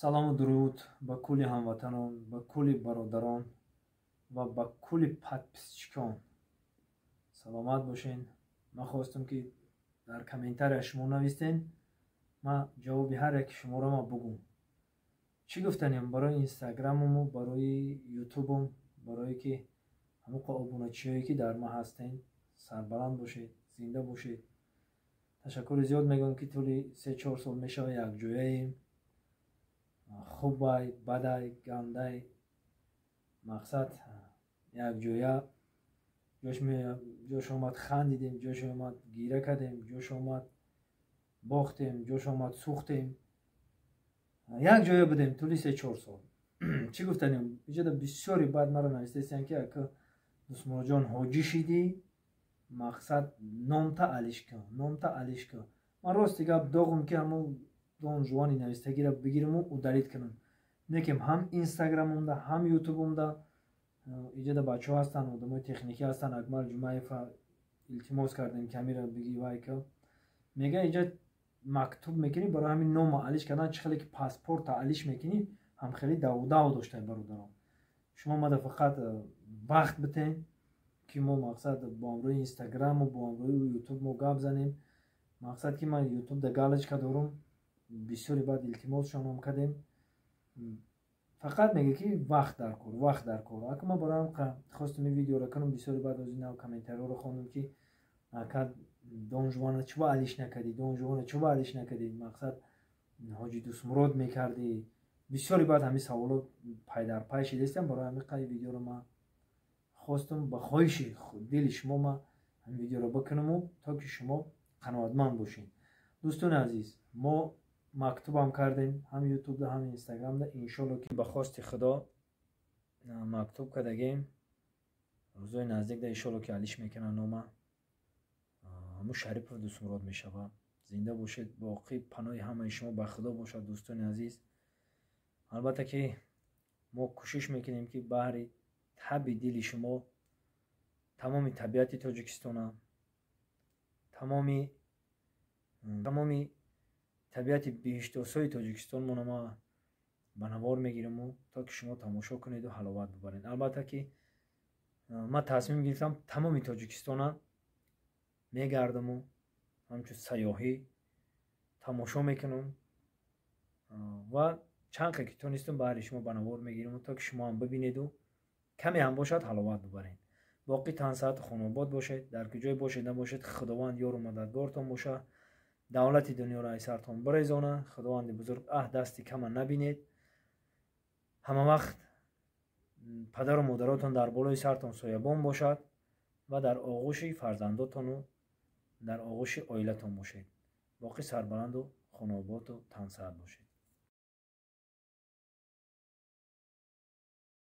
Салому дуруд ба кулли ҳамватанон, ба кулли бародарон ва ба кулли подписчикон. Саломат бошен. Ман хостам, ки дар комментария шумо навистен, ман ҷавоби ҳар яки шуморо ман бугум. Чӣ гуфтанем барои инстаграмуму барои ютубум, барое ки ҳамоқа обуначиҳое, ки дар ман ҳастен, сарбаланд бошед, зинда бошед. Ташаккури зиёд мегӯям, ки тӯли 3-4 сол мешава якҷояем. Хубай, бадай, гандай, мақсад, якҷоя ҷош омад хандидем, ҷош омад гира кардем, ҷош омад бохтем, ҷош омад сӯхтем, як ҷоя будем тӯли 3-4 сол. Чӣ гуфтанем? Иҷода бисёри баъд маро навистастиян, ки ака Дусмуроҷон, ҳоҷӣ шидӣ, мақсад, номта алиш кун, номта алиш кун. Ман рости гап доғум, ки ҳамун Дон Жуани навистагиро бигириму удалить кунам. Лекин ҳам инстаграмумда, ҳам ютубумда иҷода бачаҳо ҳастанд, одамои техникӣ ҳастанд. Акмал Ҷумаева илтимос кардем, ки ҳамира биги, вай ка мега, иҷа мактуб мекунӣ барои ҳамин нома алиш кардан, чӣ хеле ки паспорта алиш мекунӣ, ҳам хеле давудав доштай. Бародарон, шумо мада фақат вақт битен, ки мо, мақсад, бо ҳамроҳи инстаграму бо ҳамроҳи ютуб мо гап занем. Мақсад, ки ман ютуб да галочка дорум. Бисёри баъд илтимосшонам кардем, фақат мега, ки вақт дар кор, вақт дар кор. Ака, ман бароям хостам ин видеоро кунам. Бисёри баъд ози нав комментариҳоро хондам, ки ака Дон Жуана чӯба алиш накардӣ, Дон Жуана чӯба алиш накардӣ, мақсад, ҳоҷи Дусмурод мекардӣ. Бисёри баъд ҳамин саволо пайдарпай шидастам. Барои ҳамин қай видеоро ман хостам, ба хоҳиши дили шумо ман ҳамин видеоро бикунаму, то ки шумо қаноатманд бошед. Дӯстони азиз, мо мактубам кардем ҳам ютубда, ҳам инстаграмда. Иншолло, ки ба хости Худо мактуб кардагем, рӯзои наздикда иншолло, ки алиш мекунанд нома, ҳамун Шарипов Дусмурод мешавад. Зинда бошед, боқӣ паноҳи ҳамаи шумо ба Худо бошад. Дӯстони азиз, албатта, ки мо кӯшиш мекунем, ки баҳри таби дили шумо тамоми табиати Тоҷикистона, тамоми табиати биҳиштосои Тоҷикистонмона ма ба навор мегираму, то ки шумо тамошо кунеду ҳаловат бибаред. Албатта, ки ман тасмим гирифтам, тамоми Тоҷикистона мегардаму, ҳамчун сайёҳӣ тамошо мекунам ва чанд қа ки тонистам, баҳри шумо ба навор мегираму, то ки шумо ҳам бибинеду каме ҳам бошад ҳаловат бибаред. Боқӣ тансаҳату хонобод бошед, дар куҷое бошед набошед, Худованд ёру мададгортон бошад, давлати дунёро ай сартон бирезона Худованди бузург. Аҳ, дасти кама набинед, ҳама вақт падару модаротон дар болои сартон соябон бошад ва дар оғӯши фарзандотону дар оғӯши оилатон бошед. Боқӣ сарбаланду хонаободу тансаҳат бошед.